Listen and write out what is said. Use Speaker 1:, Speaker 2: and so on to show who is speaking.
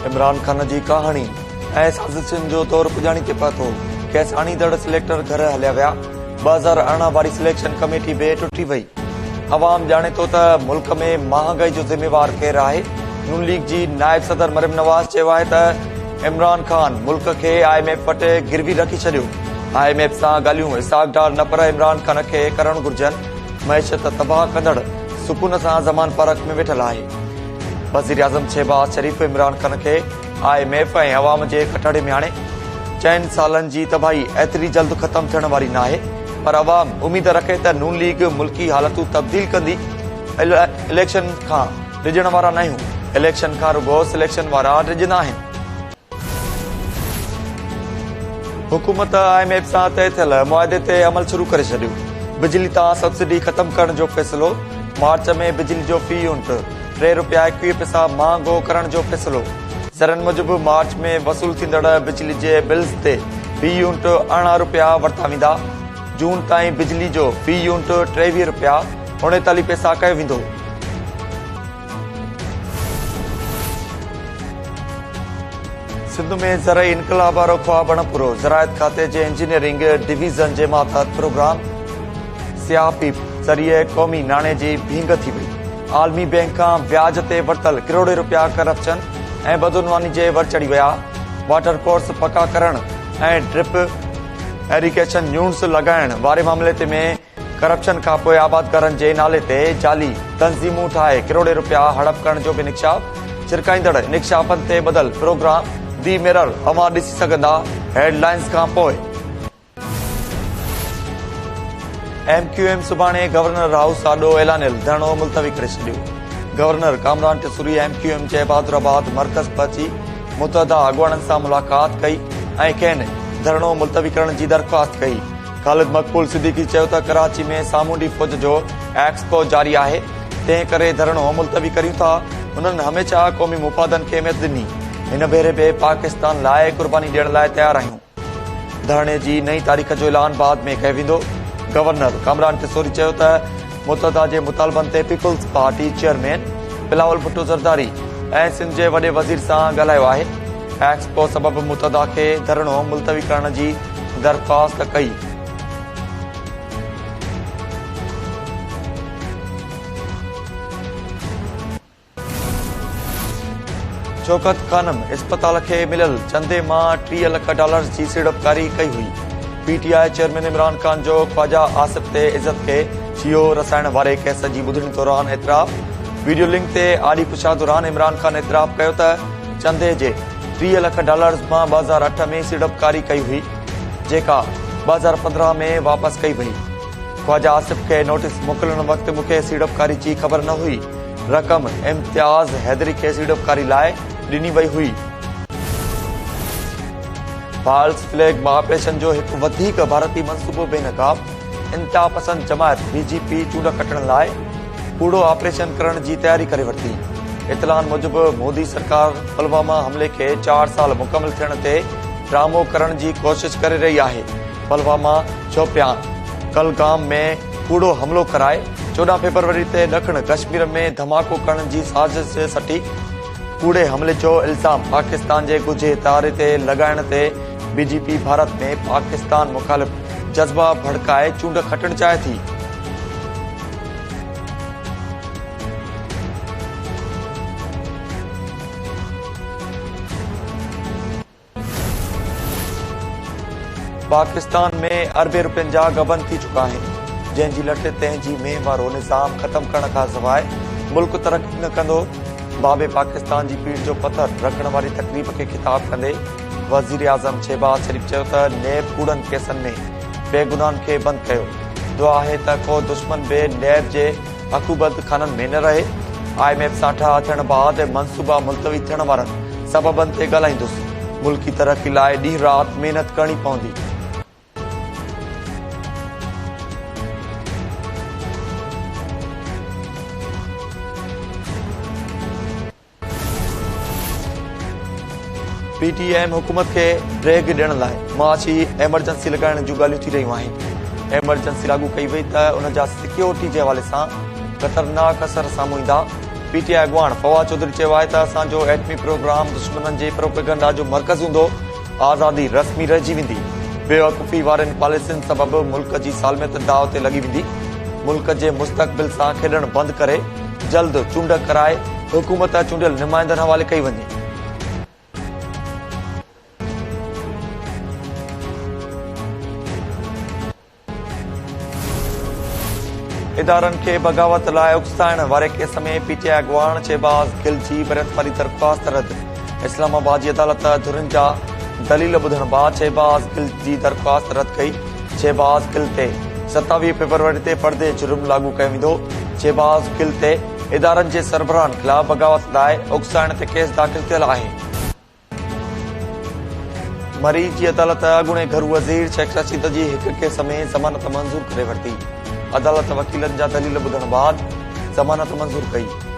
Speaker 1: عمران خان جي ڪهاڻي ۽ سازشن جو دور پڄاڻي تي پهتو، کيس آڻيندڙ سليڪٽر گهر هليا ويا، 2018 واري سليڪشن ڪميٽي به ٽٽي وئي. عوام ڄاڻي ٿو ته ملڪ ۾ مهانگائي جو ذميوار ڪير آهي. نون ليگ جي نائب صدر مريم نواز چيو آهي ته عمران خان ملڪ کي I M F وٽ گروي رکي ڇڏيو، I M F سان ڳالهيون اسحاق ڊار نه پر عمران خان کي ڪرڻ گهرجن، معيشت تباهه ڪندڙ سڪون سان زمان پارڪ ۾ ويٺل آهي. وزيراعظم شهباز شريف عمران خان کي I M F ۽ عوام جي ڪٽهڙي ۾ آڻي چئن سالن جي تباهي ايتري جلد ختم ٿيڻ واري ناهي پر عوام اميد رکي ته نون ليگ ملڪي حالتون تبديل ڪندي، اليڪشن کان ڊڄڻ وارا ناهيون، اليڪشن کان رڳو سليڪشن وارا ڊڄندا آهن. حڪومت I M F سان طئي ٿيل معاهدي تي عمل شروع ڪري ڇڏيو، بجلي تان سبسڊي ختم ڪرڻ جو فيصلو، مارچ ۾ بجلي جو في يونٽ ٽي رپيا 21 پئسا مهانگو ڪرڻ جو فيصلو، ذريعن موجب مارچ ۾ وصول ٿيندڙ بجلي جي بلز تي في يونٽ 18 رپيا ورتا ويندا، جون تائين بجلي جو في يونٽ 23 رپيا 39 پئسا ڪيو ويندو. سنڌ ۾ زرعي انقلاب وارو خواب اڻپورو، زراعت کاتي جي انجنيئرنگ ڊويزن جي ماتحت پروگرام سياپي ذريعي قومي ناڻي جي ڀينگ ٿي وئي، عالمي بئنڪ کان وياج تي ورتل ڪروڙين رپيا ڪرپشن ۽ بدعنواني جي ور چڙهي ويا، واٽر ڪورس پڪا ڪرڻ ۽ ڊرپ ايريگيشن يونٽس لڳائڻ واري معاملي تي ۾ ڪرپشن کانپوء آبادگارن جي نالي تي جعلي تنظيمون ٺاهي ڪروڙين رپيا هڙپ ڪرڻ جو به انڪشاف، ڇرڪائيندڙ انڪشافن تي ٻڌل پروگرام the mirror اوهان ڏسي سگهندا هيڊ لائنز کانپوء. ايم ڪيو ايم سڀاڻي گورنر هائوس آڏو اعلانيل ڌرڻو ملتوي ڪري ڇڏيو. Governor Kamran Tessori M Q M جي بهادر آباد مرڪز پهچي متحده اڳواڻن سان ملاقات ڪئي ۽ کين ڌرڻو ملتوي ڪرڻ جي درخواست ڪئي. خالد مقبول صديقي چيو ته ڪراچي ۾ سامونڊي فوج جو ايڪسپو جاري آهي، تنهن ڪري ڌرڻو ملتوي ڪريون ٿا، هنن هميشه قومي مفادن کي اهميت ڏني، هن ڀيري به پاڪستان لاء قرباني ڏيڻ لاء تيار آهيون، ڌرڻي جي نئين تاريخ جو اعلان بعد ۾ ڪيو ويندو. گورنر ڪامران ٽيسوري چيو ته متحده جي مطالبن تي Peoples Party chairman Bilawal Bhutto Zardari ۽ Sindh جي وڏي وزير سان ڳالهايو آهي، ايڪسپو سبب متحده کي ڌرڻو ملتوي ڪرڻ جي درخواست ڪئي. شوڪت خانم اسپتال کي مليل چندي مان 30 لک ڊالرز جي سيڙپڪاري ڪئي هئي، P T I chairman Imran Khan جو خواجا آصف تي عزت کي ڇيهو رسائڻ واري ڪيس جي ٻڌڻي دوران اعتراف، وڊيو لنڪ تي آڏي پڇا دوران عمران خان اعتراف ڪيو ته چندي جي 30 لک ڊالرز مان 2008 ۾ سيڙپڪاري ڪئي هئي، جيڪا 2015 ۾ واپس ڪئي وئي. خواجا آصف کي نوٽيس موڪلڻ وقت مون کي سيڙپڪاري جي خبر نه هئي، رقم امتياز حيدري کي سيڙپڪاري لاء ڏني وئي هئي. فالس فليگ آپريشن جو هڪ وڌيڪ ڀارتي منصوبو بي نقاب، انتهاپسند جماعت بي جي پي چونڊ کٽڻ لاء ڪوڙو آپريشن ڪرڻ جي تياري ڪري ورتي. اطلاعن موجب مودي سرڪار پلواما حملي کي چار سال مڪمل ٿيڻ تي ڊرامو ڪرڻ جي ڪوشش ڪري رهي آهي. پلواما، شوپيان، ڪلگام ۾ ڪوڙو حملو ڪرائي 14 فيبروري تي ڏکڻ ڪشمير ۾ ڌماڪو ڪرڻ جي سازش سٽي ڪوڙي حملي جو الزام پاڪستان جي ڳجهي اداري تي لڳائڻ تي بي جي پي ڀارت ۾ پاڪستان مخالف جذبا ڀڙڪائي چونڊ کٽڻ چاهي ٿي. پاڪستان ۾ اربين روپين جا غبن ٿي چڪا آهن، جنهن جي لٽ تنهن جي مينهن وارو نظام ختم ڪرڻ کانسواء ملڪ ترقي نه ڪندو، باب پاڪستان جي پيڙهه جو پٿر رکڻ واري تقريب کي خطاب ڪندي وزيراعظم شهباز شريف چيو ته نيب ڪوڙن ڪيسن ۾ بيگناهن کي بند ڪيو، دعا آهي ته ڪو دشمن به نيب جي عقوبت خانن ۾ نه رهي، I M F سان ٺاهه ٿيڻ بعد منصوبا ملتوي ٿيڻ وارن سببن تي ڳالهائيندس، ملڪي ترقي لاء ڏينهن رات محنت ڪرڻي پوندي. پي ٽي ايم حڪومت کي ڊيگهه ڏيڻ لاء معاشي ايمرجنسي لڳائڻ جون ڳالهيون ٿي رهيون آهن، ايمرجنسي لاڳو ڪئي وئي ته ان جا سيڪيورٽي جي حوالي سان خطرناڪ اثر سامهون ايندا، پي ٽي آء اڳواڻ فواد چوڌري چيو آهي ته اسان جو ايٽمي پروگرام دشمنن جي پروپيگنڊا جو مرڪز هوندو، آزادي رسمي رهجي ويندي، بيوقوفي وارين پاليسين سبب ملڪ جي سالميت داء تي لڳي ويندي، ملڪ جي مستقبل سان کيڏڻ بند ڪري جلد چونڊ ڪرائي حڪومت چونڊيل نمائندن حوالي ڪئي وڃي. ادارن کي بغاوت لاء اڪسائڻ واري ڪيس ۾ پي ٽي آء اڳواڻ شهباز گل جي بريت واري درخواست رد، اسلام آباد جي عدالت ڌرين جا دليل ٻڌڻ بعد شهباز گل جي درخواست رد ڪئي، شهباز گل تي 27 فيبروري تي فرد جرم لاڳو ڪيو ويندو، شهباز گل تي ادارن جي سربراهن خلاف بغاوت لاء اڪسائڻ تي ڪيس داخل ٿيل آهي. مري جي عدالت اڳوڻي گهرو وزير شيخ رشيد جي هڪ ڪيس ۾ ضمانت منظور ڪري ورتي، عدالت وڪيلن جا دليل ٻڌڻ بعد ضمانت منظور ڪئي.